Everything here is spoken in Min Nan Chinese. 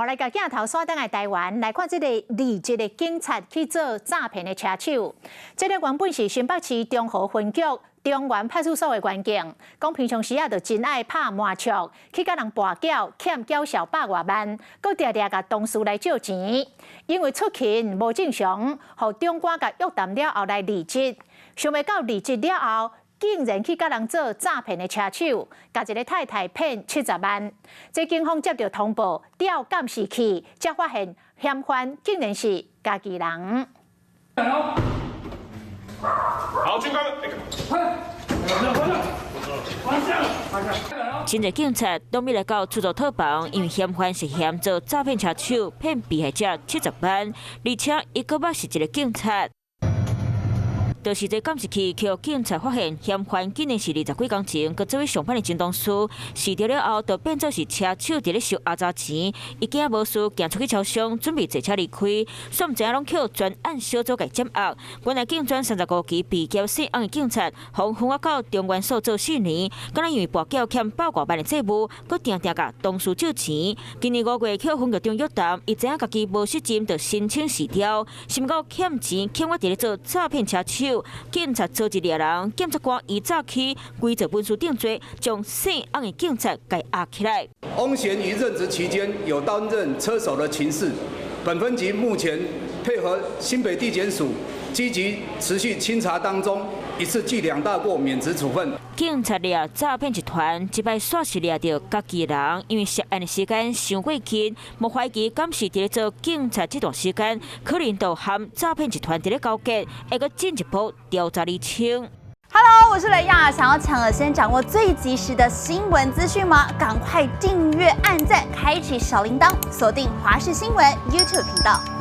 來共鏡頭轉轉來台灣，來看這个離職的警察去做詐騙的車手。這个原本是新北市中和分局中原派出所的員警，講平常時啊就真愛拍麻將，去共人跋筊，欠繳數百外萬，閣定定共同事來借錢。因為出勤無正常，予長官共約談了後來離職。想袂到離職了後，竟然去共人做詐騙的車手，共一个太太騙70萬。這警方接著通報，調監視器，才發現嫌犯竟然是家己人。好，軍官。真濟警察當面來到出租套房，因為嫌犯涉嫌做詐騙車手，騙被害者70萬，而且伊閣捌是一个警察。就是這監視器，予警察發現嫌犯竟然是20幾工前，閣做伙上班的前同事，辞掉了後，就變做是車手佇咧收阿雜錢。伊驚無事，行出去超商，準備坐車離開，煞毋知影攏予專案小組共掌握。原來警專35期被劫姓翁的警察，予分發到中原所做4年，敢若因為跋筊欠百外萬的債務，閣定定共同事借錢。今年5月予分局長約談，伊知影家己無失職，就申請辭調，想袂到欠錢欠我佇咧做詐騙車手。警察組織獵人，檢察官依早起規造文書定罪，將姓翁的警察共押起來。翁賢於任職期間有擔任車手的情事，本分局目前配合新北地檢署積極持續清查當中，一次記兩大過免職處分。警察掠詐騙集團，這擺煞是掠著家己人，因為涉案的時間傷過近，無懷疑敢是佇咧做警察這段時間，可能就和詐騙集團佇咧勾結，會閣進一步調查釐清。 Hello，我是雷亞，想要搶先掌握最及時的新聞資訊嗎？趕快訂閱、按讚、開啟小鈴鐺，鎖定華視新聞 YouTube 頻道。